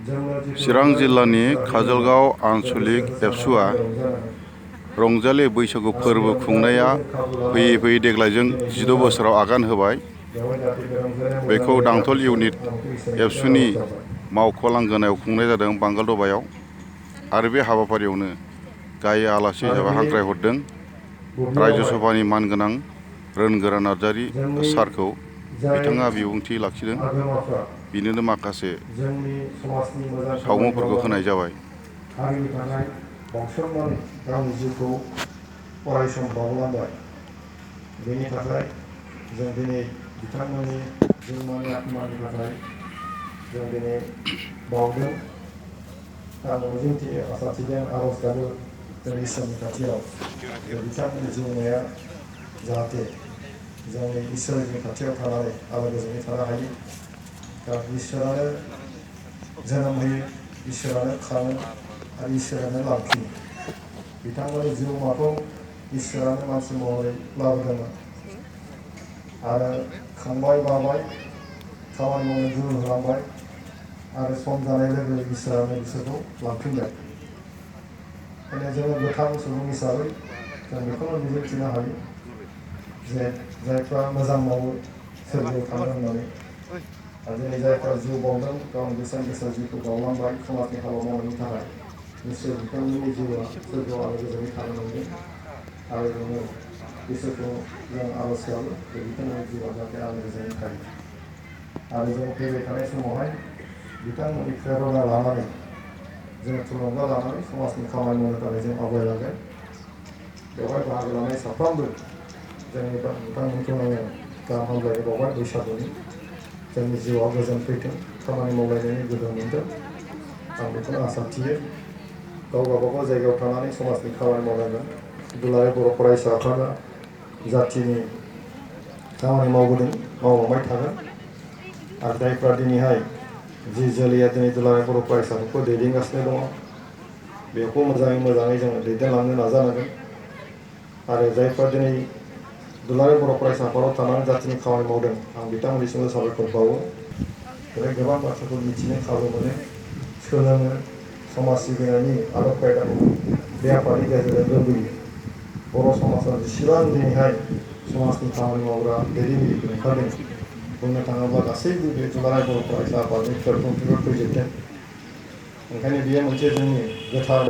चिरां जिल्लानि काजलगाव आन्चलिक एबसुआ रंजालि बैसागु फोरबो खुंनाया फैयै फैयै देग्लायजों 16 बोसोराव आगान होबाय। बेखौ दांथल इउनिट एबसुनि मावख' लांगोनायाव खुंनाय जादों बांगालदबायाव। आरो बे हाबाफारियावनो गाहाय आलासि हिसाबै हांख्रायहरदों रायजो सभानि मानगोनां रोनगोरा नार्जारि सारखौ। बिथाङा बिबुंथि लाखिदों। बिनोनो माखासे सावमुंफोरखौ होनाय जाबाय। हारिनि थाखाय बाउसोमनानै गावनि जिउखौ अरायसम बावलांबाय। बेनि थाखाय जों दिनै बिथांमोननि जिउमानि आत्मानि थाखाय जों दिनै बावदों। आं मिजिंथियो आसा थिदों आर'ज गाबो जों इसोरनि खाथियाव बिथांमोननि जिउमाया जाहाथे जोंनि इसोरनि खाथियाव थानानै आलो गोजोनै थानो हायो। कारन इसोरानो जोनोम होयो, इसोरानो खाङो आरो इसोरानो लांफिनो। बिथांमोननि जिउमाखौ इसोरानो मानसि महरै लाबोदोंमोन आरो खांबाय बाबाय खामानि मावनो गोहो होलांबाय आरो सम जानाय लोगो लोगो इसोरानो बिसोरखौ लांफिनबाय। बेखायनो जोङो गोथां सुबुं हिसाबै जों बेखौनो मिजिंथिनो हायो जे जायफ्रा मोजां मावो सोरगोआव थाङो होननानै। आरो दिनै जायफ्रा जिउ बावदों गावनि बेसेन गोसा जिउखौ बावलांबाय समाजनि हाबा मावनायनि थाखाय, निस्सय बिथांमोननि जिउआ सोरगोआव आलो गोजोनै थानो मोनगोन। आरो जोङो इसोरखौ जों आर'ज गाबो जे बिथांमोननि जिउआ जाहाथे आलो गोजोनै थायो। आरो जों फैबाय थानाय समावहाय बिथांमोननि प्रेरना लानानै जों थुलुंगा लानानै समाजनि खामानि मावनो थाखाय जों आवगायलांगोन। बेवहाय बाहागो लानाय साफ्रोमबो जोंनि बिथांमोनखौ आङो गाहाम हामलायनाय बावबाय बैसागुनि। जोंनि जिउआव गोजोन फैथों, खामानि मावलायनायनि गोहो मोनथों। आं बेखौनो आसा थियो। गाव गावबागाव जायगायाव थानानै समाजनि खामानि मावनांगोन। दुलाराय बर' फरायसा आफादा जाथिनि खामानि मावबोदों, मावलांबाय थागोन। आरो जायफ्रा दिनैहाय जि जोलैया दिनै दुलाराय बर' फरायसा आफादखौ दैदेनगासिनो दङ, बेखौ मोजाङै जोङो दैदेनलांनो नाजानांगोन। आरो जायफ्रा दिनै दुलाराय बर' फरायसा आफादाव थानानै जाथिनि खामानि मावदों, आं बिथांमोननिसिमबो साबायखर बावो। बेवहाय गोबां बाथ्राखौ मिथिनो खाबु मोनो, सोलोङो, समाज सिबिनायनि आदब खायदाखौ बे आफादनि गेजेरजों रोंबोयो। बर' समाजाव जेसेबां दिनैहाय समाजनि खामानि मावग्रा दैदेनगिरिफोर ओंखारदों, बुंनो थाङोब्ला गासैबो बे दुलाराय बर' फरायसा आफादनि प्लेटफर्मनिफ्राय फैजोबदों। ओंखायनो बेयो मोनसे जोंनि गोथार